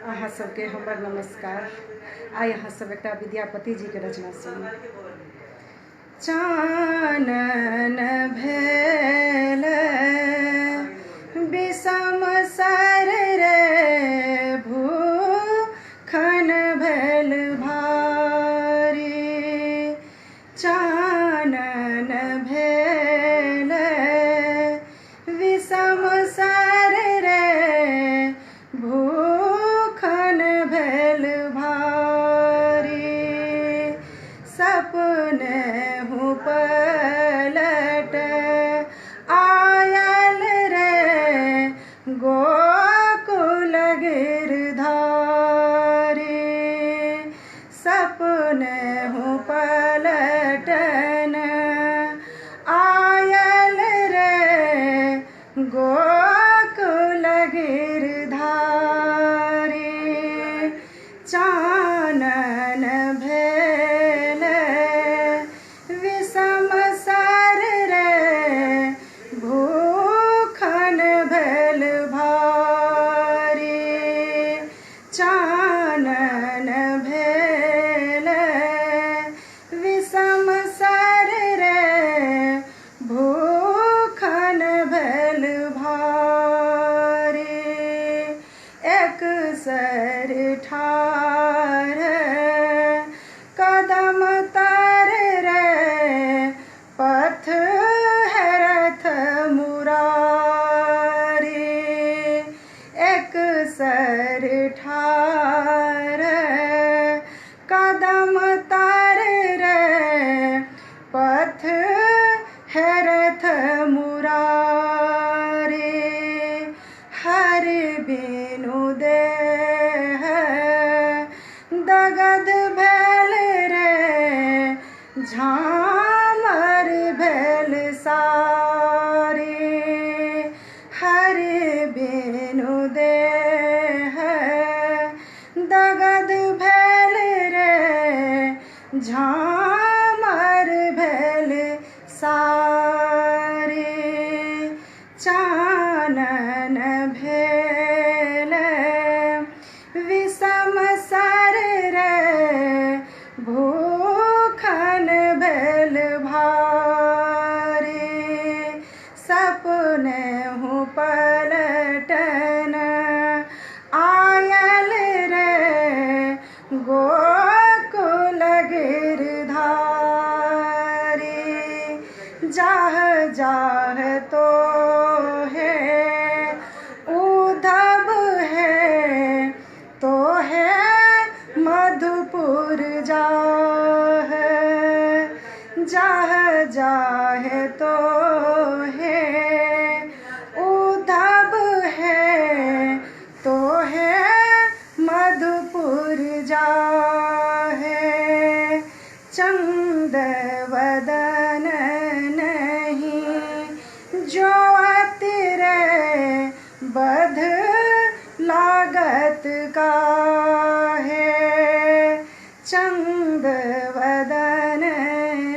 अहाँ सबके हमर नमस्कार। आइ अहाँ सब एकटा विद्यापति जी के रचना सुनू। चानन भेल विषम सर रे भूखन भेल भारी। चानन भेल विषम सर रे भूखन भेल भारी। सपने हूँ पलट आयल रे गोकुल गिरधारी। सपने हूँ पलटन आयल रे गोकुल गिरधारी। चानन भेल विषम सर रे भूखन भेल भारी। चानन भेल विषम सर रे भूखन भेल भारी। एक सर ठार कदम तर रे पथ हरथ मुरारी। एक सर ठार कदम तर रे पथ हरथ मुरारी। हरि बिनु देह दगध भेल रे झामर भेल सारी। हरि बिनु देह दगध भेल रे झामर भेल सारी। चानन भेल विषम सर रे भूखन भेल भारी। सपने हूँ पलटन आयल रे गोकुल गिरधारी। जाह जाह तो है उद्धव है तो है मधुपुर जाह। जाह जाह तो है उद्धव है तो है मधुपुर जाह। चंद वदन नहीं जो अतिरे बध लागत का है। चंद वदन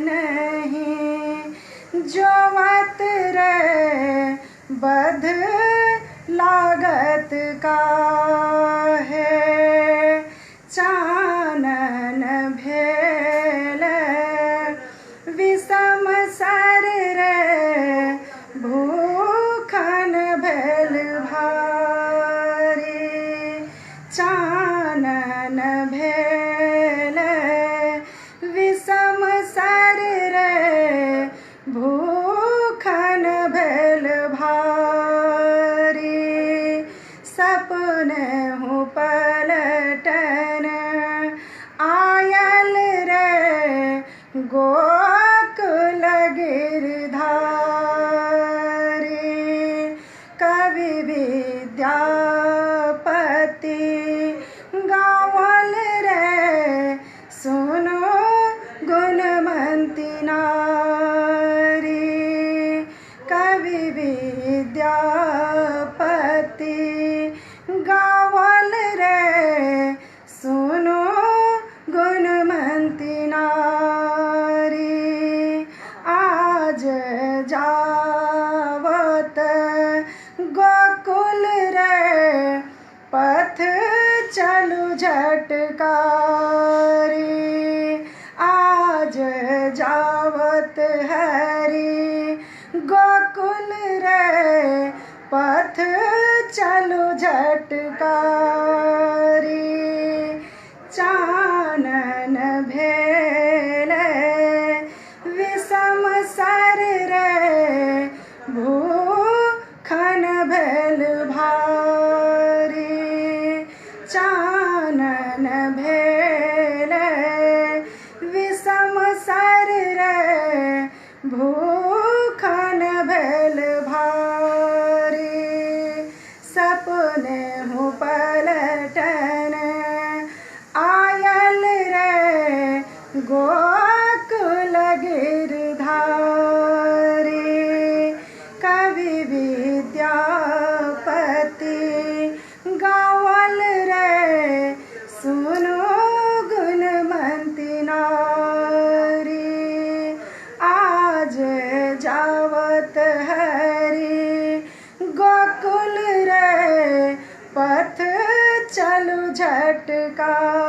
नहीं जो अतिरे बध लागत का है। चानन भेल विषम सर रे भूखन भेल भारी। चानन भेल विषम सर रे भूखन भेल भारी। सपने हूँ पलटन आयल रे गोकुल गिरधारी। कवि विद्यापति गावल रे सुनो गुणमंती नारी। कवि विद्यापति गावल रे सुनो गुणमंती नारी। झटकारी। आज जावत हरि गोकुल रे पथ चलो झटकारी। चानन भेल विषम सर रे भूखन भेल भारी। चानन भेल विषम सर रे भूखन भेल भारी। सपने हूँ पलटन आयल रे गोकुल गिरधारी। कवि विद्यापति गावल रे सुनो गुणवंती नारी। आज जावत हरि गोकुल रे पथ चलु झटकारी।